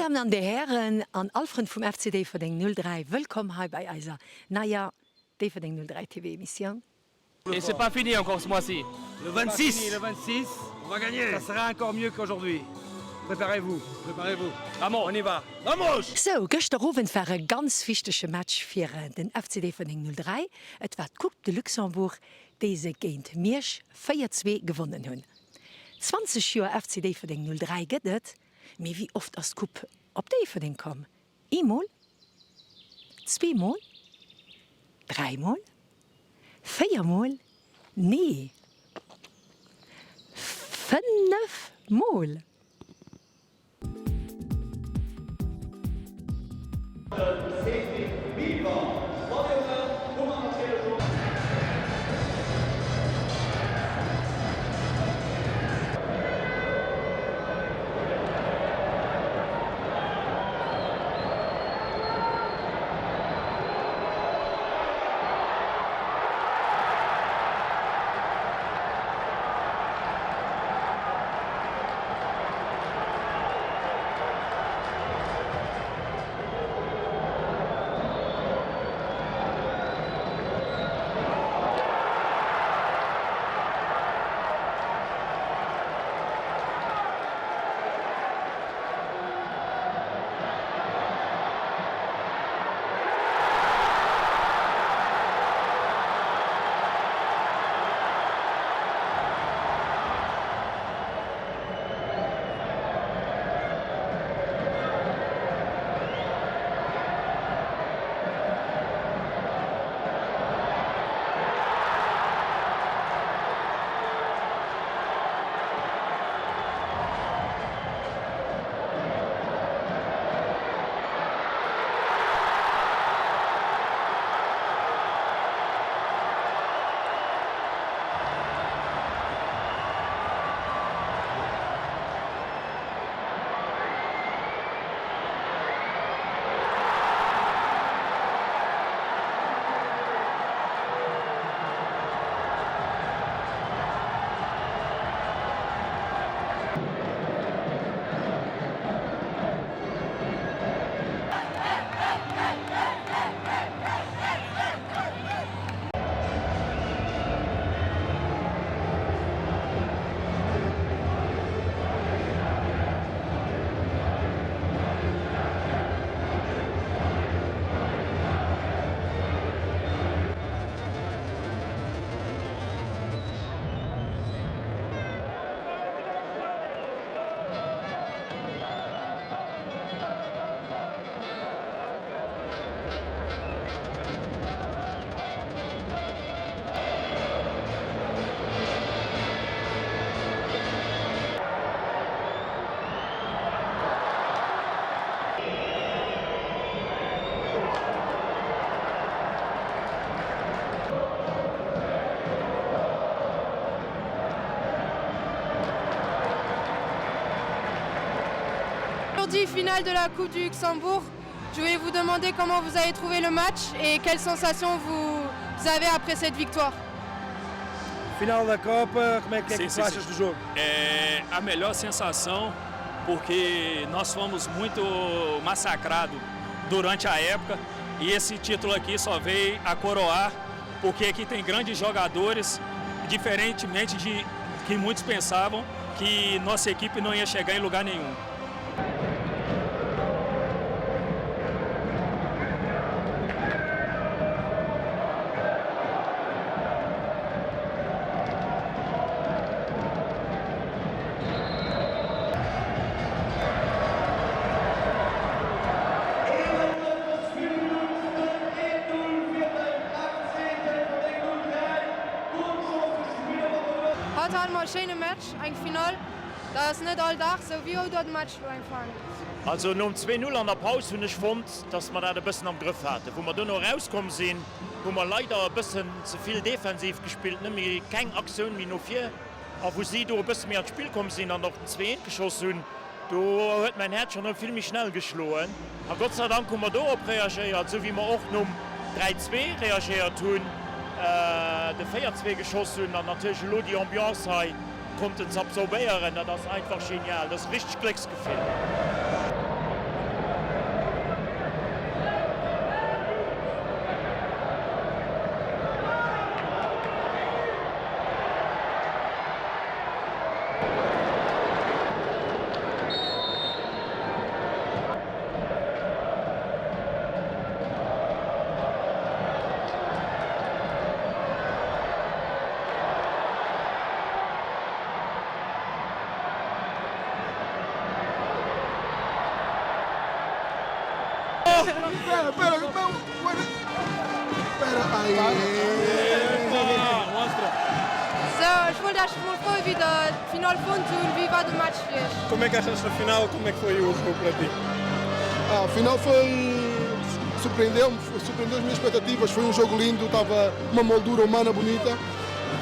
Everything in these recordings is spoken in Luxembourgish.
Damen an Dir Hären an all Frënn vum FC Déifferdeng 03, wëllkomm hei bei eiser neier Déifferdeng 03 TV Emissioun. Et c'est pas fini encore ce mois-ci. Le 26, le 26, on va gagner. Ça sera encore mieux qu'aujourd'hui. Préparez-vous, préparez-vous. Vamos, on y va. Vamos! Sou, gëschter Owend war e ganz wichtege Match fir den FC Déifferdeng 03. Et war d'Coupe de Luxembourg, déi se géint Miersch 4, 2 gewonnen hunn. 20 Joer FC Déifferdeng 03 gëtt et, mee wéi oft ass d'Coupe op Déifferdeng komm? Eemol, zweemol, dräimol, véiermol, nee, fënnefmol! De Cédric Biver. Mailloten hu mer natierlech och. Aujourd'hui, finale de la Coupe du Luxembourg. Je voulais vous demander comment vous avez trouvé le match et quelles sensations vous avez après cette victoire. Final da Copa, como é que, é que tu achas do jogo? É a melhor sensação, porque nós fomos muito massacrados durante a época e esse título aqui só veio a coroar, porque aqui tem grandes jogadores, diferentemente de que muitos pensavam que nossa equipe não ia chegar em lugar nenhum. Haut hate mer e schéine Match, eng Finall, dat ass net all Dag sou. Wéi hutt der de Match elo empfaangen? Also nom 2, 0 an der Paus hunn ech fonnt, dass mer dat e bëssen am Grëff haten. Wou mer duerno erauskomm sinn, hu mer leider e bëssen ze vill defensiv gespillt, net méi, keng Aktioun méi no vir. A wou si do e bësse méi an d'Spill komm sinn an och den 2, 1 geschoss hunn, do huet mäin Häerz schonn erëm vill méi schnell geschloen. A Gott sei Dank hu mer dorop reagéiert, esou wéi mer och nom 3, 2 reagéiert hunn, de 4, 2 geschoss hunn an natierlech elo déi Ambiance hei konnten z'absorbéieren. Dat ass einfach genial, dat ass e richtegt Glécksgefill. Sou, ech wollt Iech mol froen, wéi der d'Finall fonnt hunn. Wéi war de Match fir Iech? Como é que achaste a final? Como é que foi o jogo para ti? Ah, a final foi surpreendeu-me, surpreendeu as minhas expectativas. Foi um jogo lindo, estava uma moldura humana bonita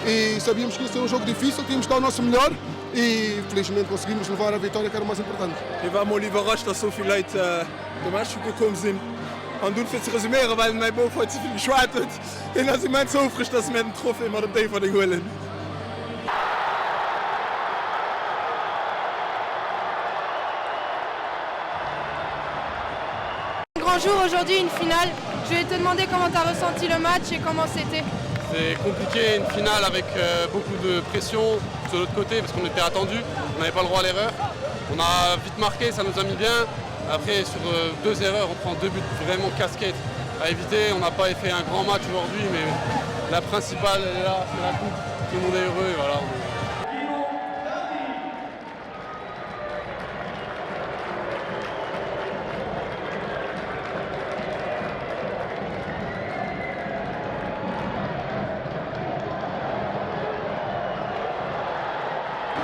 e sabíamos que ia ser um jogo difícil, tínhamos de dar o nosso melhor e felizmente conseguimos levar a vitória que era o mais importante. Hie war mol iwwerrascht, dass souvill Leit de Match kucke komm sinn. An dunn, fir ze resuméieren, well mäi Bouf hei ze vill geschwat huet, hien ass immens houfreg, dass mär den Trophée mat op Déifferdeng huelen. Un grand jour aujourd'hui, une finale. Je vais te demander comment tu as ressenti le match et comment c'était. C'est compliqué une finale avec euh, beaucoup de pression de l'autre côté parce qu'on était attendu, on n'avait pas le droit à l'erreur. On a vite marqué, ça nous a mis bien. Après sur euh, deux erreurs, on prend deux buts vraiment casquettes à éviter. On n'a pas fait un grand match aujourd'hui, mais la principale elle est là, c'est la coupe. Tout le monde est heureux et voilà. On...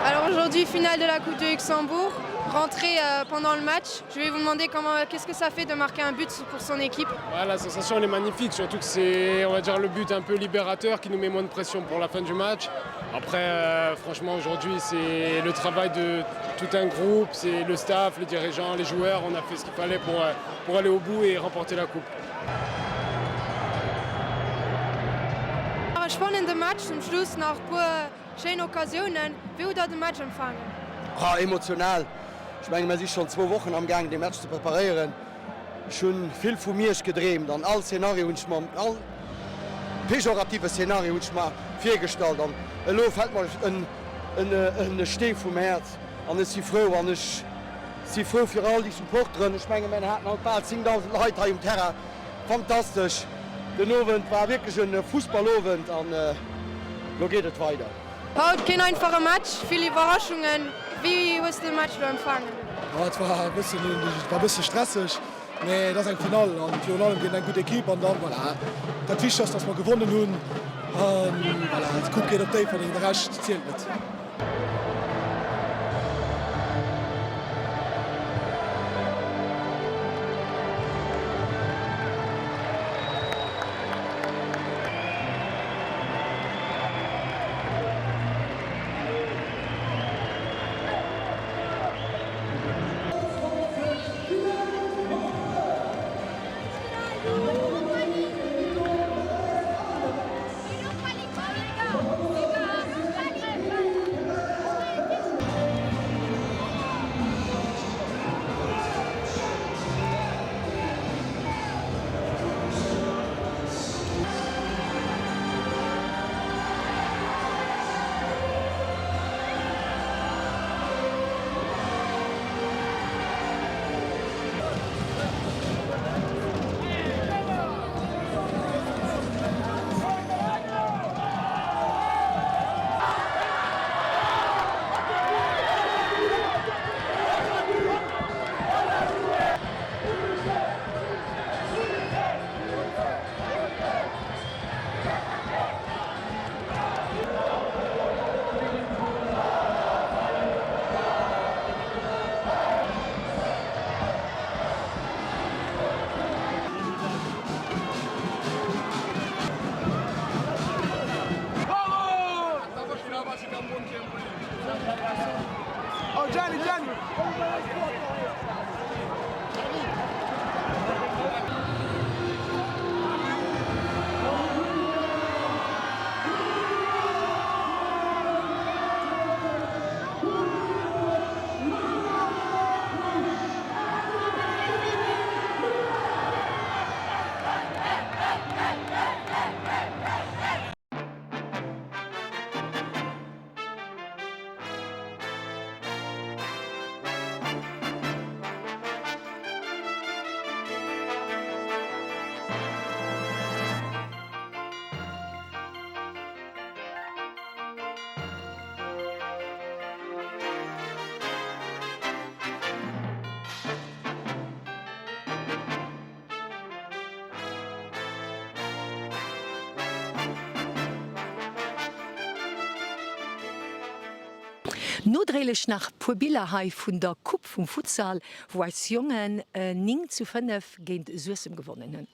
Alors aujourd'hui, finale de la Coupe de Luxembourg, rentrée euh, pendant le match. Je vais vous demander comment qu'est-ce que ça fait de marquer un but pour son équipe. Ouais, la sensation elle est magnifique, surtout que c'est on va dire le but un peu libérateur qui nous met moins de pression pour la fin du match. Après euh, franchement aujourd'hui c'est le travail de tout un groupe, c'est le staff, les dirigeants, les joueurs, on a fait ce qu'il fallait pour, euh, pour aller au bout et remporter la coupe. Spannende Match zum Schluss nach puer schéin Occasiounen. Wéi hutt der de Match empfaangen? Ah, emotional. Ech menge mir si schonn zwou Wochen am gaangen dee Match ze preparéieren. Ech hu vill vu Miersch gedreemt an all Szenario hunn ech mer, all pejorative Szenario hunn ech mer virgestallt an elo fält mer en Stee vum Häerz an ech si frou an ech si frou fir all déi Supporteren. Ech menge mir haten haut bal 10.000 Leit hei um Terrain. Fantastesch! Den Owend war wierklech e Fussballowend an elo geet et weider. Haut keen einfache Match, vill Iwwerraschungen. Wéi hues de de Match elo empfaangen? Jo, et war e bëssen, et war e bësse stresseg, mee et ass eng Finall an virun allem géint eng gutt Ekipp an dann, voilà, dat Wichtegst ass, dass mer gewonnen hunn an voilà, d'Coupe geet op Déifferdeng, de Rescht zielt net. Nodréilech nach puer Biller hei vun der Coupe vum Futsal, wou eis Jongen 9 zu 5 géint Suessem gewonnen hunn.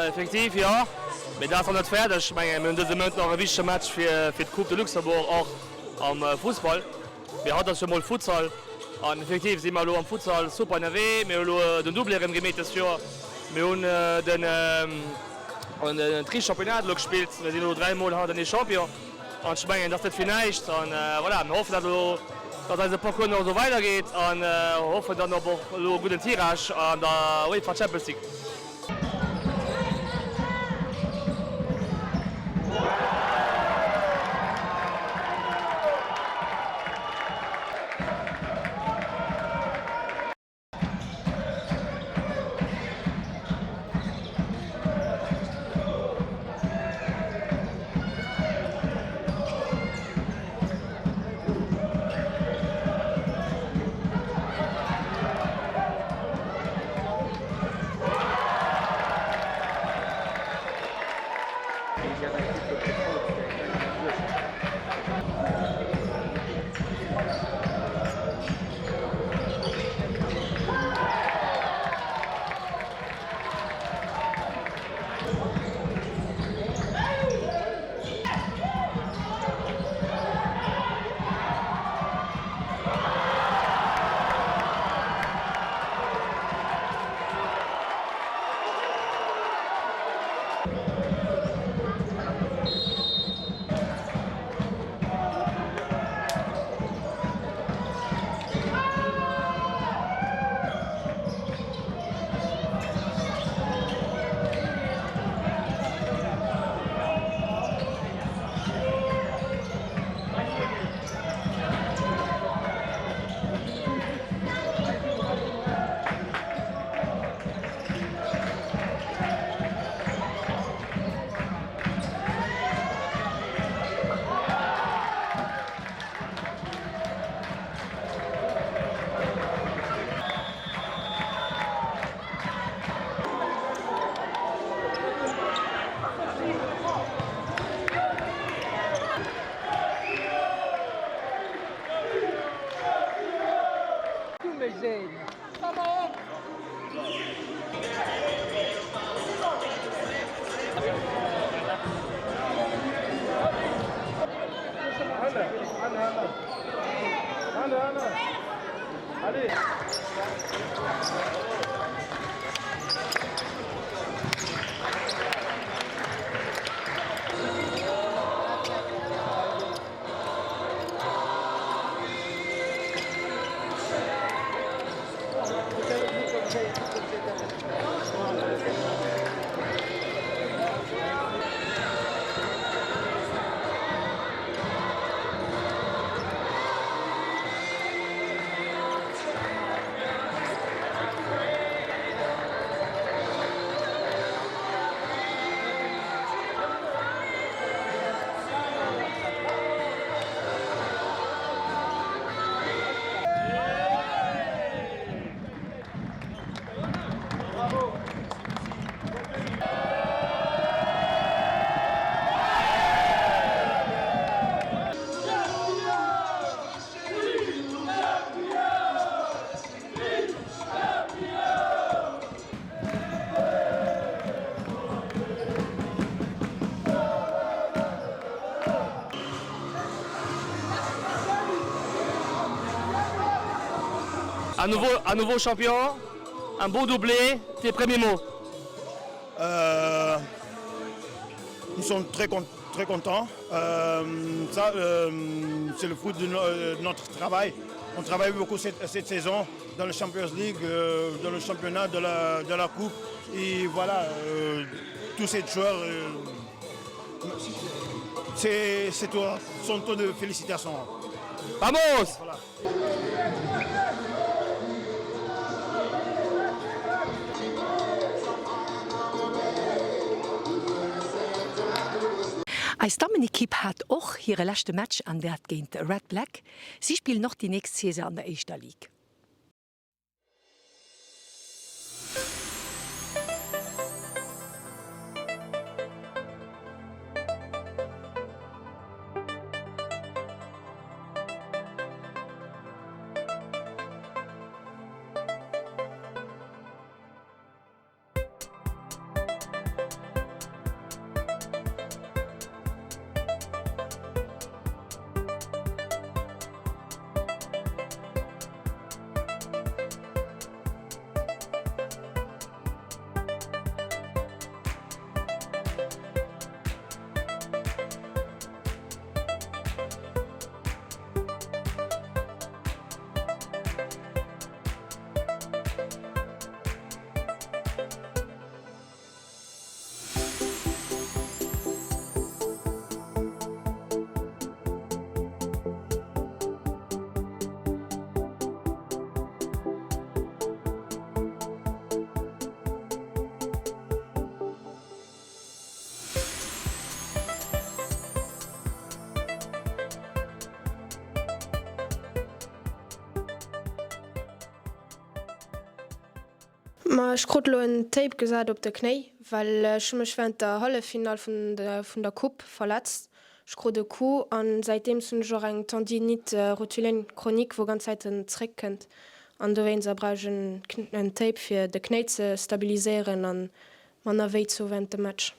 Effektiv jo, mee dat ass nach net fäerdeg. Ech mengen, mir hunn dëse Mount nach e wichtege Match fir d'Coupe de Luxembourg och am Fussball. Mee haut ass jo mol Futsal an effektiv si mer elo am Futsal super ënnerwee. Mir hu elo den Doublé erëm gemeet dëst Joer. Mir hunn den Tri-Championnat elo gespillt. Mir sinn elo 3 mol hannertenee Champion an ech mengen, dat ass net fir näischt. An voilà, mir hoffen, datt elo, datt eise Parcours nach esou weidergeet an hoffen dann op och elo e gudden Tirage an der UEFA Champions League. Un nouveau, un nouveau champion, un bon doublé, tes premiers mots euh, Nous sommes très, très contents. Euh, ça, euh, c'est le fruit de, no de, notre travail. On travaille beaucoup cette, cette saison dans le Champions League, euh, dans le championnat de la, de la Coupe. Et voilà, euh, tous ces joueurs, euh, c'est son tour de félicitations. Vamos voilà. Eis Dammenekipp hat och hire leschte Match an dat géint Red Black. Si spillen och déi nächst Saison an der éischter Ligue. Ma ech krut elo en Tape gesat op de Knéi, well ech hu mech während der Halleffinall vun der Coupe verletzt. Ech krut e Coup an säitdeems hunn ech och eng Tendinite rotulienne chronique, wou ganz Zäiten zréck kënnt an dowéinster brauch ech en Tape fir de Knéi ze stabiliséieren an manner wéi ze hu während dem Match.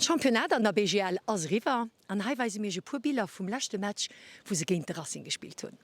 D'Championnat an der BGL ass eriwwer an hei weise mir iech e puer Biller vum leschte Match, wou se géint de Racing gespillt hunn.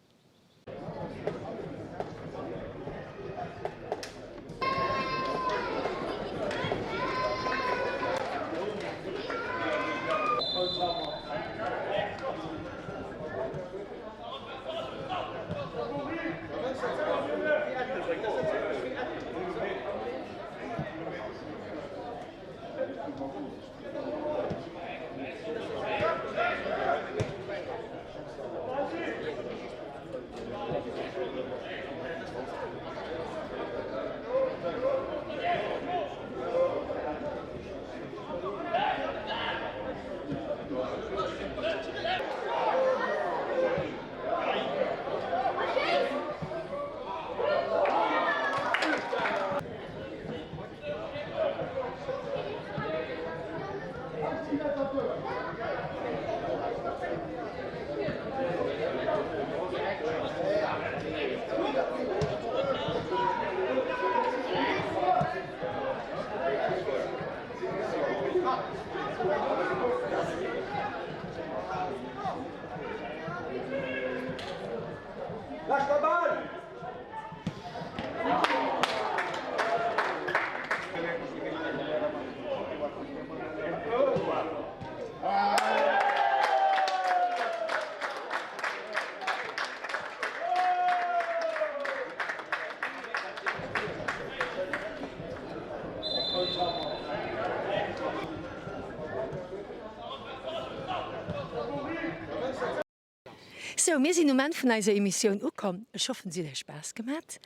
Sou, mir sinn um Enn vun eiser Emissioun ukomm. Ech hoffen, se huet Iech Spaass gemat.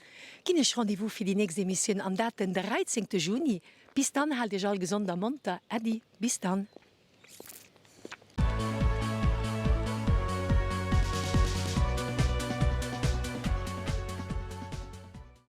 Ginn Iech Rendez-vous fir déi nächst Emissioun an dat den 13 Juni. Bis dann, haalt Iech all gesond a monter. Äddi, bis dann.